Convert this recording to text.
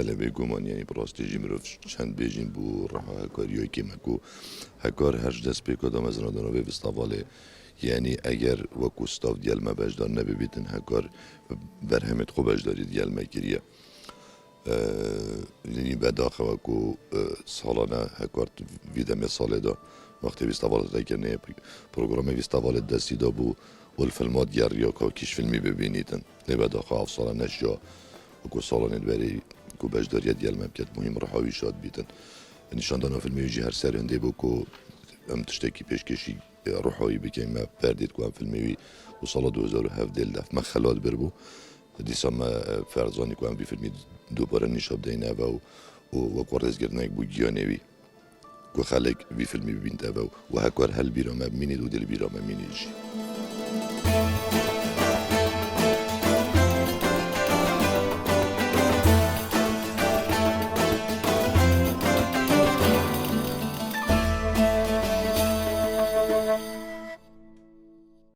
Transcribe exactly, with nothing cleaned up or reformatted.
Belê, bêguman, yanî bi rastî jî mirov çend bêjîn bû reha Hekariya kêm e ku Hekar her ji destpêka damezrandina vê festîvalê, yanî eger wekû stav diyel me beşdar nebibîtin, Hekar berhemê xwe beşdarî diyel me kiriye. Yanî bedaxewe ku, e, salane Hekar vî demê salê de wextê festîvalê kirinê programê festîvalê destî de bû û li filma diyariya ka kîş filmî bibînîtin. Lê bedaxa ev sala neşiya ku salanê berê ku beşdariya diyel me biket, muhîm reha wî şad bîtin. Nîşandana filmê wî jî her ser hindê bû ku em tiştekî pêşkêşî, e, ruha wî bikin, me perdê ku em filmê wî û sala du hezar û hevdeh li def me xelat bir bû. Dîsa me, e, ferzanî ku em vî filmî dubare nîşa bideyne eve û, û wekû rêzgirtinek bû giyanê wî. Ku xelk vî filmî bibînte eve û Hekar hel bîra me bimînît û dê li bîra me bimînît jî.